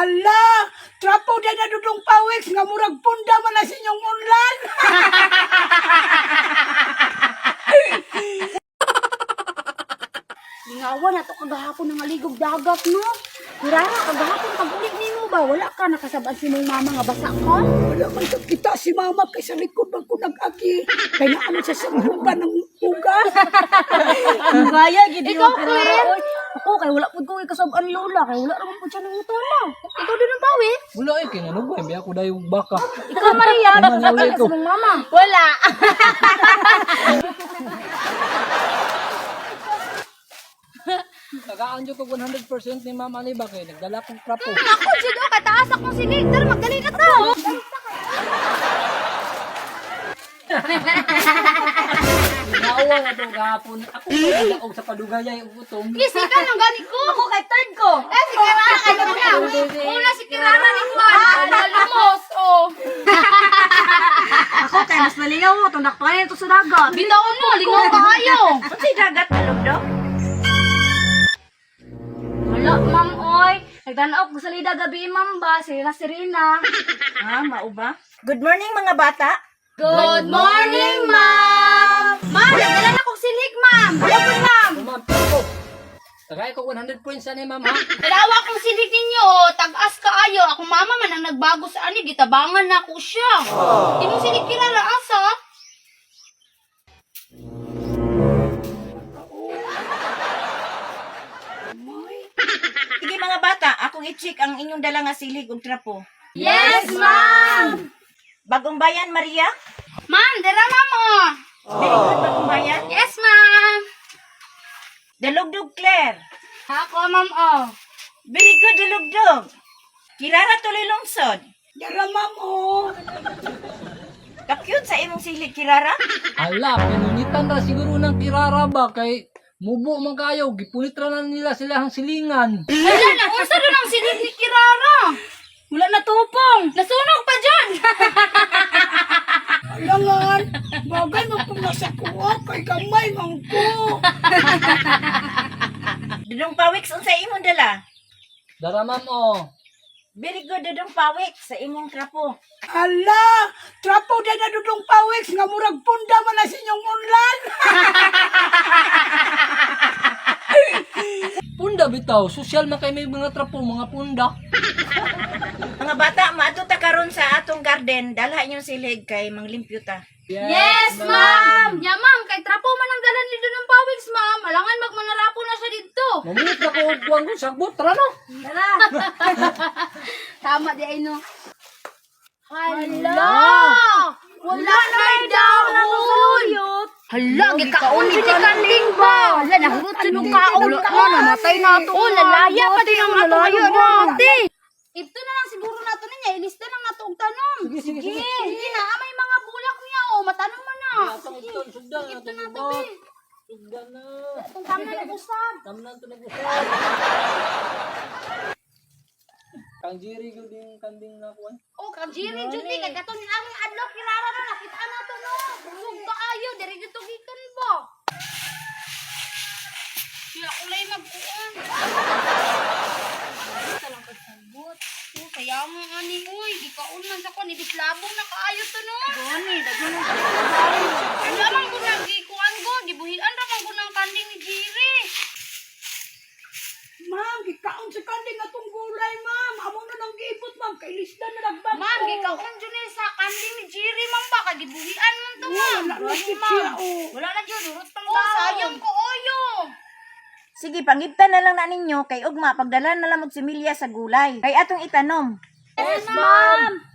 Hala, trapo din na Dudong Pawiks nga murag punda man na sa inyong unlan. Lingawan na to kagahapon ng aligog dagat, no? Kurara, kagahapon pag-ulit nimo ba? Wala ka nakasabaan si mong mama nga basa ka? Wala man sa kita si mama kay sa likod man ko nag-agi. Kay naano siya sa huba ng uga. Ang gaya, gid Ikaw, Claire! Ako, kay wala pud ko ikasabaan lola, kay wala raman pud siya nangutana. Ikaw din ang pawi. Wala eh, kay ano ba, hindi ako dayong baka. Ikaw, Maria, Ano, nakasabaan uli ka ko? sa mong mama. Wala. Tagaan dyan ko 100% ni Mama ni ba kay nagdala kong trapo. Ako, jud oh, kataas akong sinig. Tara, magdali na ta. Naawa na to gahapon. Ako pa nagdaog sa padugayay ug utom. Gisikan lang gani ko. Ako kay third ko. Eh, si Kirara kay una. Una si Kirara ni Juan. Nalumos, oh. Ako kay mas malingaw mo tong dakpayan to sa dagat. Bitaw mo, lingaw kaayo. Unsay dagat alog? Wala, ma'am, oy. Nagtanaw ko sa lida gabi, ma'am ba? Sila Serena. Ha, mao ba? Good morning, mga bata. Good morning, ma'am. Ma'am, nagdala na kong silig, ma'am. Hello po, ma'am. Oh, ma'am, trapo. Tagay ko 100 points ani ma'am ha. Dalawa kong silig ninyo, oh. Tag-as kaayo. Ako mama man ang nagbago sa ani, gitabangan na ko siya. Di mo silig Kirara asa? Sige, mga bata, akong i-check ang inyong dala nga silig ug trapo. Yes, ma'am. Bagong bayan, Maria? Ma'am, dira ma'am, oh. Very good, bagong bayan. Yes, ma'am. Dalugdog, Claire. Ako, ma'am, oh. Very good, dalugdog. Kirara tuloy lungsod. Dara ma'am oh. Ka-cute sa imong silig, Kirara. Hala, pinunitan ra siguro ng kirara ba kay mubo man kayo, gipunit ra na nila sila ang silingan. Wala na, unsa doon ang silig ni Kirara? Wala na tupong. Nasunog pa dyan! Alangan, bagay man kung nasa kuha kay gamay man ko. Dudong Pawiks, unsay imong dala? Dara ma'am oh. Very good, Dudong Pawiks, sa imong trapo. Hala, trapo din na Dudong Pawiks nga murag punda man na sa inyong unlan. Punda bitaw, sosyal man kay may mga trapo, mga punda. Mga bata, maadto ta karon sa atong garden, dalha inyong silig kay manglimpyo ta. Yes, ma'am! Nya, ma'am, kay trapo man ang dala ni Dunong Pawiks, ma'am. Alangan magmanarapo na siya dito. Mamit na ko og kuwan ko sagbot tara no. Tama di ay no. Hala! Wala na dahon! Hala, gikaon ni kanding ba? Hala, nahurot siya nung kaon. Wala na, namatay na ito. Oh, lalaya pa din ang atong ate. Ito na lang siguro nato niya, ilista lang nato og tanom. Sige, sige, sige. Sige na, ah, may mga bulak niya oh, matanom man na. Atong iton sugdan Ito atong na to, ibot. be. Sugdan na. Itong tama na usab. Tamnan to nag-usap. Kang Jerry gyud yung kanding na kuan. Oh, kang Jiri jud ni kay katon ang adlaw kirara no nakita na to no. Busog kaayo diri jud to gikan ba. Siya kulay magkuan. Ito lang pagsabot. Oh, kaya mo ani uy, gikaon man sa kon ibis labong na kaayo to no. Gani, daghan Wala man ko nagikuan go, gibuhian ra man ko ng kanding ni Jiri. Ma'am, gikaon sa kanding atong gulay ma'am. Amo na nang giipot ma'am kay lisdan na nagbag. Ma'am, gikaon jud ni sa kanding ni Jiri man ba kay gibuhian man to ma'am. Wala na gid siya oh. Wala na jud, urot pang Oh, sayang ko oyo. Sige, pangibta na lang na ninyo kay ugma pagdala na lang og similya sa gulay. Kay atong itanom. Yes, ma'am.